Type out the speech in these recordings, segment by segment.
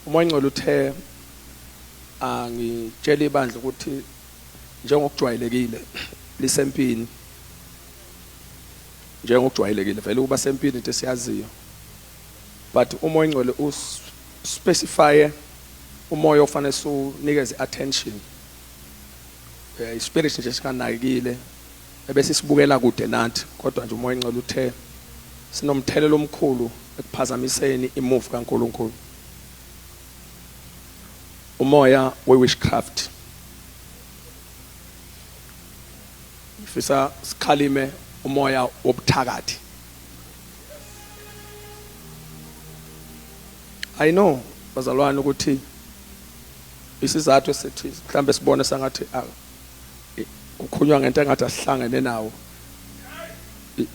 Umoya Ongcwele uthe angitshela ibandla ukuthi njengokujwayelekile lisempini, njengokujwayelekile vele ukuba sempini into esiyaziyo, but umoya ongcwele uspecifye umoya ofanele siwunikeze attention, ispirit nje singanakile ebese sibukela kude nathi, kodwa nje umoya ongcwele uthe sinomthelelo omkhulu ekuphazamiseni imove kaNkuluNkulu, umoya we-witchcraft. Ngifisa sikhalime umoya wobuthakathi. I know bazalwane ukuthi isizathu esithi mhlambe sibone sangathi kukhulunywa ngento engathi asihlangene nawo,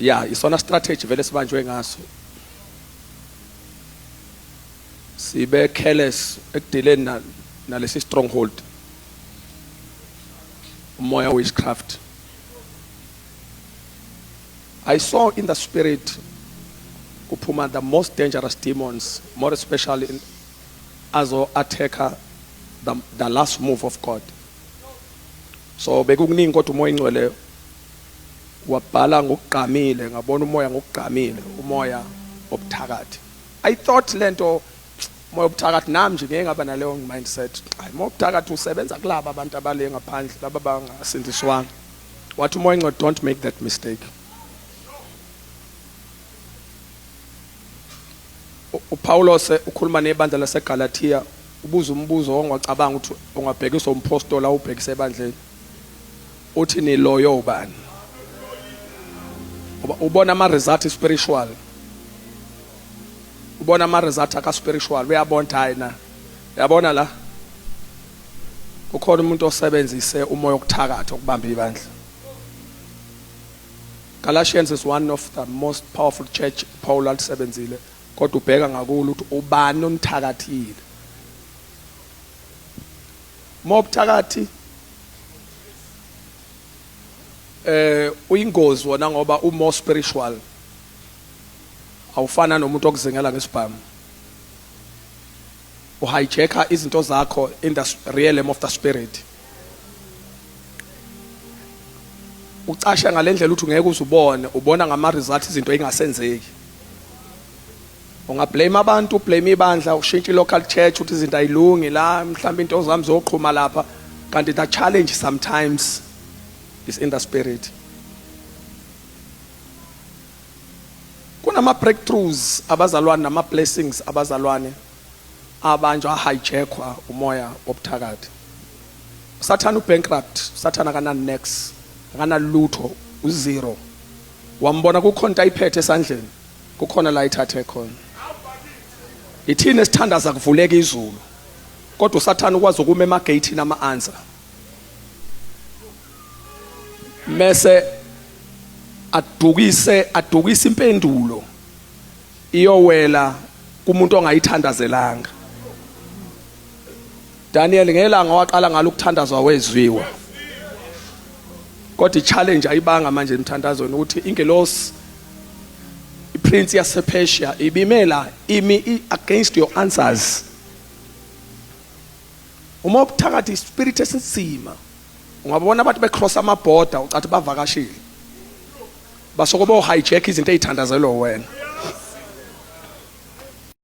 ya isona strategy vele sibanjwe ngaso, sibe careless ekudileni nalesi stronghold, umoya witchcraft. I saw in the spirit kuphuma the most dangerous demons, more especially azo attacka the last move of God. So bekukuningi, kodwa umoya ingcwele wabhala ngokugqamile, ngabona umoya ngokugqamile, umoya obuthakathi. I thought lento moya obuthakathi, nami nje ngeke ngaba naleyo mindset, hayi, moya obuthakathi usebenza kulaba abantu abale ngaphandle, laba bangasindiswanga. Wathi umoya ingcwele, don't make that mistake. UPaulos ukhuluma nebandla laseGalatia, ubuza umbuzo ongacabanga ukuthi ungabhekiswa umpostoli, awubhekise ebandleni, uthi niloyo ubani? Ngoba ubona ama results spiritual, ubona ama results aka spiritual, uyabona hayi na, yabona la kukhona umuntu osebenzise umoya wokuthakatha ukubamba ibandla. Galatians is one of the most powerful church Paul alisebenzile, kodwa ubheka ngakulo ukuthi ubani onithakathile. Mobuthakathi uyingozi wona ngoba u more spiritual, awufana nomuntu okuzingela ngesibhamu, uhijacka izinto zakho in the realm of the spirit, ucasha ngalendlela ukuthi ngeke uzubone, ubona ngama results izinto engasenzeki. Ungablame abantu, ublame ibandla, ushintshe local church ukuthi izinto ayilungi la, mhlawumbe into zami zoqhuma lapha, kanti the challenge sometimes is in the spirit. Kunama breakthroughs abazalwane nama blessings abazalwane abanjwa hijackwa umoya wobuthakathi. Usathana ubankrupt, usathana akana nex, akana lutho, uzero. Wambona kukhona into ayiphethe esandleni, kukhona la ithathe khona. Ithini esithandaza kuvuleka izulu, kodwa usathana ukwazi ukuma emagate nama answer, mese adukise impendulo iyowela kumuntu ongayithandazelanga. Daniel ngelanga waqala ngalo ukuthandazwa wezwiwa, kodwa i-challenge ayibanga manje emthandazweni ukuthi ingelosi iprince yasePersia ibimela imi against your answers. Uma ubuthakathi ispirit esinzima, ungabona abantu becross amabhoda ucathi bavakashile, basuke bo hijack izinto ezithandazelwe wena.